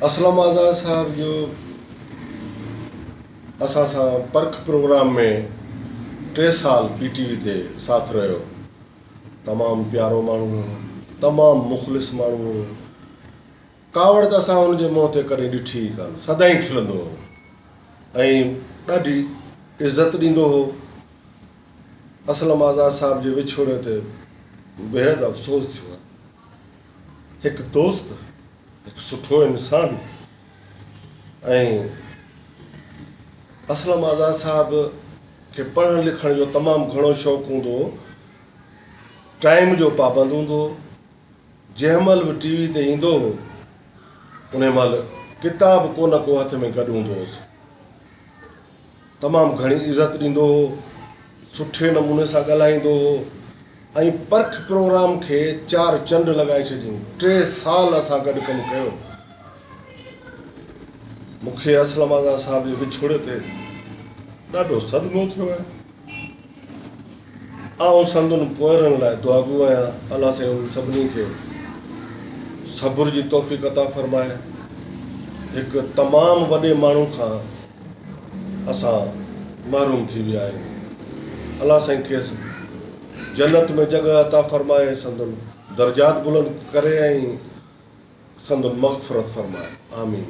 اسلم آزاد صاحب جو اسان سان پرک پروگرام ۾ ٽي سال پي ٽي وي تي ساٿ رهيو. تمام پيارو ماڻهو هو، تمام مخلص ماڻهو هو. ڪاوڙ ته اسان هن جي منهن تي ڪڏهن ڏٺي ئي ڪانه، سدائين کلندو هو ۽ ڏاڍي عزت ڏيندو هو. اسلم آزاد صاحب جي وڇوڙي تي بيحد افسوس ٿيو آهي. هڪ دوست، هڪ سٺو انسان ۽ اسلم آزاد صاحب کي پڙهڻ لکڻ جو تمام گهڻو شوق هوندو هو. ٽائيم جو پابند هوندو هو. جنهن مهل به ٽي وي تي ايندو هو، انهي مهل ڪتاب ڪو نه ڪو هٿ ۾ گڏ هوندو هوس. تمام گهڻي عزت ڏيندو هو، سٺي نموني سان ڳالهائيندو هو ۽ پرک پروگرام کي چار چنڊ لڳائي ڇڏيائين. ٽي سال اسان گڏ ڪم ڪيو. مون کي اسلم آزاد صاحب جي وڇوڙي تي ڏاڍو صدمو ٿيو آهي. آئون سندن پوئرن لاء دعاگو آهيان. الله سائين انهن سڀني کي صبر جي توفيق عطا فرمائي. هڪ تمام وڏي ماڻهو کان اسان محروم ٿي ويا آهيون. الله سائين کيس جنت ۾ جڳهه عطا فرمائي سندن درجات بلند ڪري ۽ سندن مغفرت فرمائي. آمين.